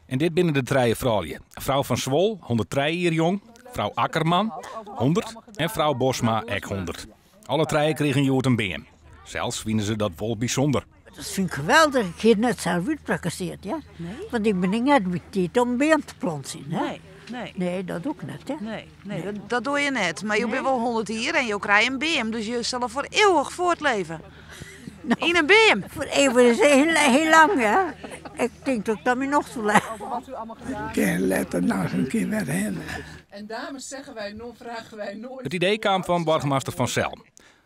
En dit binne de trije froulju. Frou Van Zwol, 103 jier jong, frou Akkerman, 100 en frou Bosma ek 100. Alle trije krigen hjoed in beam. Sels fine se dat wol bysûnder. Dat fyn ik geweldich. Ik hie it net sels útprakkeseard, hear. Want ik bin ek net by tiid om in beam te plantsjen, hè. Nee, nee. Nee, dat doe ik net, hè. Nee, nee, dat, dat doe je net. Mar jo binne wol 100 jier en jo krije in beam, dus jo sille foar eeuwich fuortleve. Yn in beam. Foar eeuwich is heel, heel lang, hè. Ik tink dat ik dat my noch soe lette. Ik kin letter noch in kear wer hinne. En dames zeggen wij, non vragen wij nooit. It idee kaam fan boargemaster Van Selm.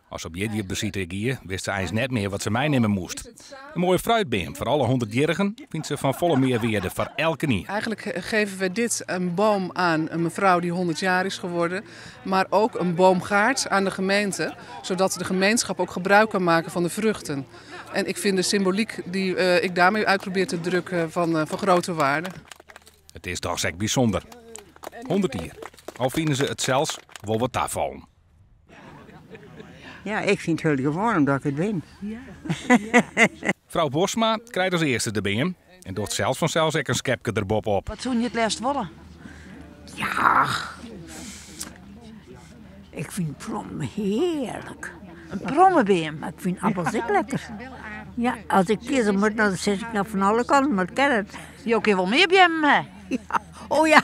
As se op jierdeibesite gie, wist se eins net mear wat se meinimme moast. In moaie fruitbeam foar alle hûndertjierrigen fynt se fan folle mear wearde foar elkenien. Eigenlijk geven we dit een boom aan een mevrouw die 100 jaar is geworden, maar ook een boomgaard aan de gemeente, zodat de gemeenschap ook gebruik kan maken van de vruchten. En ik vind de symboliek die eh, ik daarmee uit probeer te drukken van, eh, van grote waarde. It is dochs ek bysûnder. 100 jier. Al fine se it sels wol wat tafallen. Ja, ik fyn it hiel gewoan omdat ik it bin. Frou Bosma krijt as earste de beam en docht sels fansels ek in skepke der boppe-op. Wat soene je it leafst wolle? Ja, ik fyn prommen hearlik. In prommebeam? Mar ik fyn appels ek lekker. Ja, as ik kieze moat, dan sis ik noch fan alle kanten, mar it kin net. Jo kinne wol mear beammen ha. Ja, oh ja.